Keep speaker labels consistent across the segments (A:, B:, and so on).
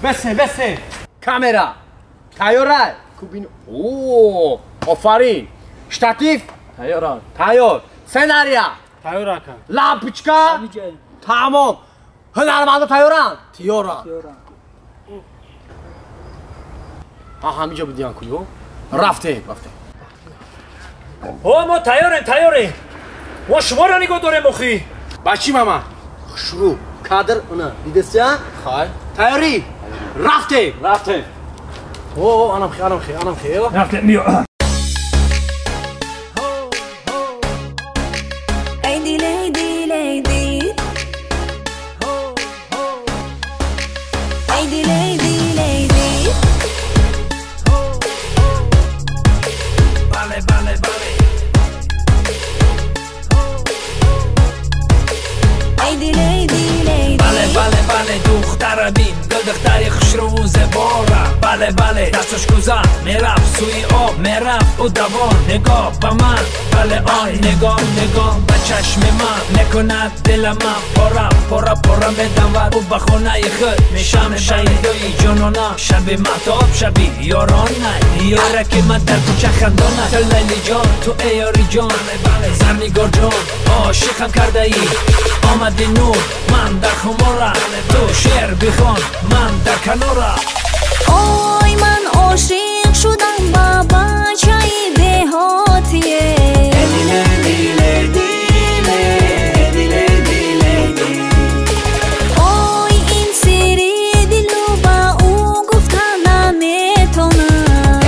A: Бесе, бесе. Камера. Тайёра. Кубин. О, офарин. Штатив.
B: Тайёра.
A: Тайёр. Сценария.
B: Тайёр ака.
A: Лампочка. Тамом. Ҳунармандо тайёранд? Тиёранд. Ҳа, ҳамиҷо будиан куё? Рафтем, рафтем.
B: О, мо тайёрем, тайёрем. Мо шуморо нигоҳ дорем охи.
A: Бачи мама. Хушрӯ. Кадр она. Дидестия?
B: Хай.
A: Тайёрӣ? Рафтем.
B: Рафтем.
A: О, анам хе, анам хе, анам хе.
B: Рафтем, биё. Бале, бале, дасташ куза мерафт сӯи об, мерафт ӯ давон, нигоҳ ба ман, бале он нигоҳ, нигоҳ ба чашми ман мекунад дилама пора, пора, пора медавад ӯ ба хонаи худ. Мешам шаҳидои ҷонона, шаби маҳтоб, шаби ёрона, ёра ки ман дар кӯча хандона. Ту Лайли ҷон, ту эй ёри ҷон, Зарнигор ҷон, ошиқам кардаӣ. Омади нур, ман дар хумора, ту шеър бихон, ман дар канора.
C: Ой, ман ошиқ шудам ба бачаи деҳотие. Ой, ин сири дилу ба ӯ гуфта наметонам.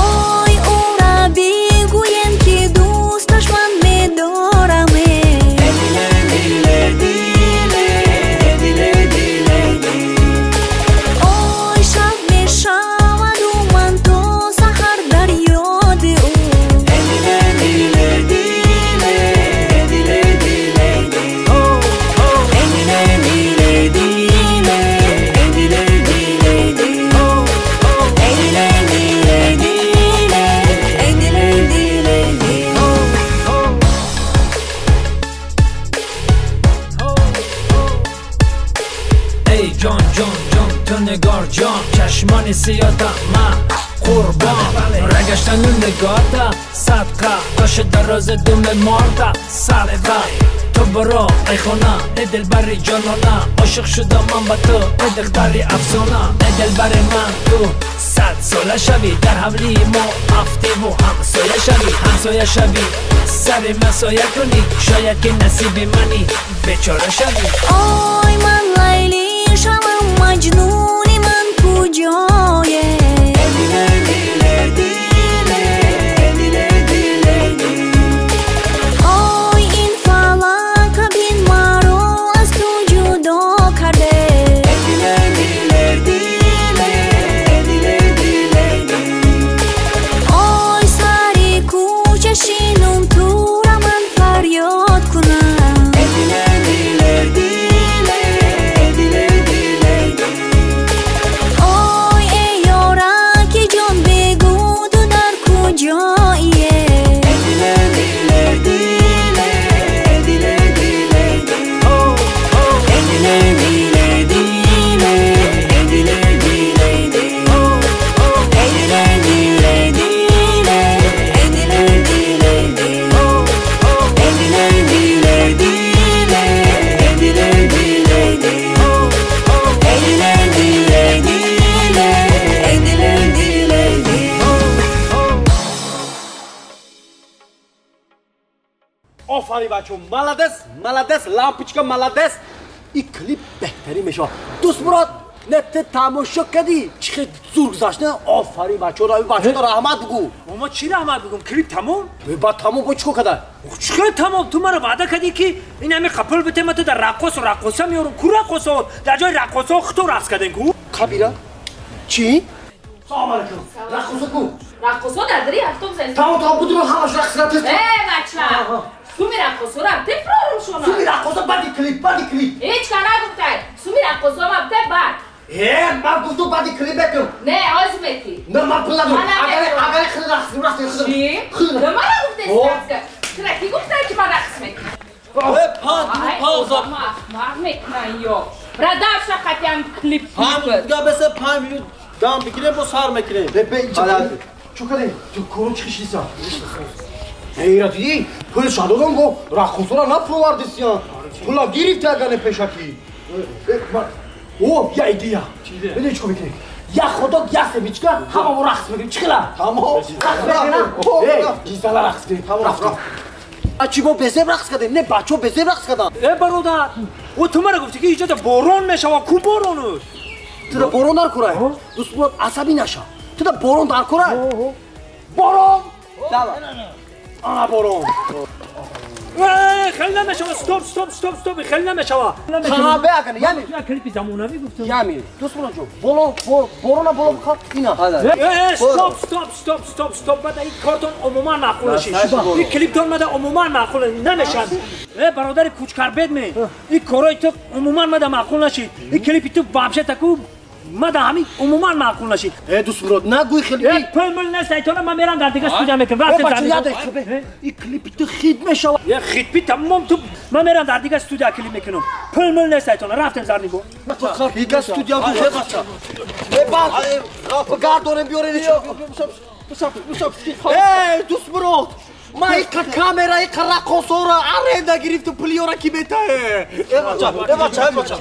C: Ой, ӯра бигӯем ки дӯсташ ман медораме. Ой, шаб мешаваду ман то саҳар дар ёди ӯ.
B: Эй ҷон, ҷон, ҷон, ту нигор ҷон, чашмони сиёта ман қурбон, рагаштану нигоҳта садқа, тоши дарози думи морта садқа. Ту биро эй хона, эй дилбари ҷонона, ошиқ шудам ман ба ту, эй духтари афсона, эй дилбари ман, ту садсола шавӣ, дар ҳавлии мо афтиву ҳамсоя шавӣ, ҳамсоя шавӣ, сари ман соя кунӣ, шояд ки насиби манӣ, бечора шавӣ.
C: Ой, ман Лайли шавам, маҷнуни ман куҷое? Ой, ин фалака бин маро аз ту ҷудо карде. Ой, сари кӯча шинум, тура ман фарёд кунам. Ой, эй ёраки ҷон, бигӯ ту дар куҷое?
A: Офарин бачо, молодец, молодец, лампочка молодец. И клип беҳтарин мешавад. Дӯст Мурод, не ту тамошо кардӣ, чӣ хел зур гузашт, не? Офарин бачо, рави бачо раҳмат бугӯ.
B: Мо чӣ раҳмат бигӯм? Клип тамом?
A: Ба тамом бо чӣ кор карда?
B: Чӣ хел тамом? Ту маро ваъда кардӣ ки ин ҳами қапул бите, ман ту дар раққосу раққоса меёрам. Ку раққосо? Дар ҷои раққосо худто рақс кардем ку?
A: Қабира? Чӣ? Салом алейкум. Раққосо ку?
D: Раққосо дар дари автобус аст.
A: Тамом, тамом, будро ҳамаш рақс рафт.
D: Э, бача! Суми раққосо рафте фурорум шона.
A: Суми раққосо баъди клип, баъди клип.
D: Ҳеҷ ка нагуфтай. Суми раққосо рафте баъд.
A: Э, ман гуфтум баъди клип бекун.
D: Не, ҳозир метӣ.
A: Не, ман пул надорам.
D: Ман намекунам.
A: Агар хеле рақс, рақс,
D: Чӣ?
A: хеле.
D: Не, мара гуфтест
A: О.
D: рақс. Тура ки гуфтай ки ман рақс мекунам?
E: 5 минут пауза.
D: Ахмақ мекунан ё. Радаша қатиам клип.
E: 5 минут дига бесе, 5 минут дам бигирем, бо сар мекунем.
A: Чо кардем? Ту кору чӣ хишиса? Ҳейра, дидӣ, пул шадодам, го раққосора нафровардисиян, пула гирифти, агане пешакӣ. О, я идея! Медони, чӣ кор мекунем? Як хот-дог, як семечка, ҳамамо рақс мекунем. Чӣ хела?
E: Тамом.
A: Рақс мекунем, гизала рақс кунем. Рафтем. Чӣ, мо безеб рақс кардем? Не, бачаҳо безеб рақс карданд.
B: Э, бародар, о, ту мара гуфтӣ, ки иҷода борон мешава, ку борону?
A: Туда борон дар курай, дӯст, асабӣ наша. Туда борон дар курай, борон, ана борон.
B: Хеле намешава. Стоп, стоп, стоп, стоп, хеле намешава.
A: Беагане, ями.
B: Клипи замонавӣ гуфтам.
A: Ями, дӯст, боло борона, боло хат ина.
B: Стоп, стоп, стоп, стоп, стоп! Мада ин кортон умуман маъқул нашид, ин клиптон мада умуман маъқул намешад. Э, бародари кучкарбед, ме ин корои ту умуман мада маъқул нашид. Ин клипи ту вообще таку мада ҳамин умуман маъқул нашид.
A: Э, дӯст, нагӯй хеле.
B: Э, пул мул нест, айтона, ман мерам, дар дига студия мекунам.
A: Ин клипи ту хит мешавад.
B: Е, хитпи тамом, ту, ман мерам, дар дига студия клип мекунам. Пул мул нест, айтона, рафтем, зарнигор.
A: Дига студия. Гардонем, биёрен. Э, дӯстмурод, ма иқа камера, иқа раққосора аренда гирифту, пулиёра ки метае?
E: Э, бача, э, бача, э, бача.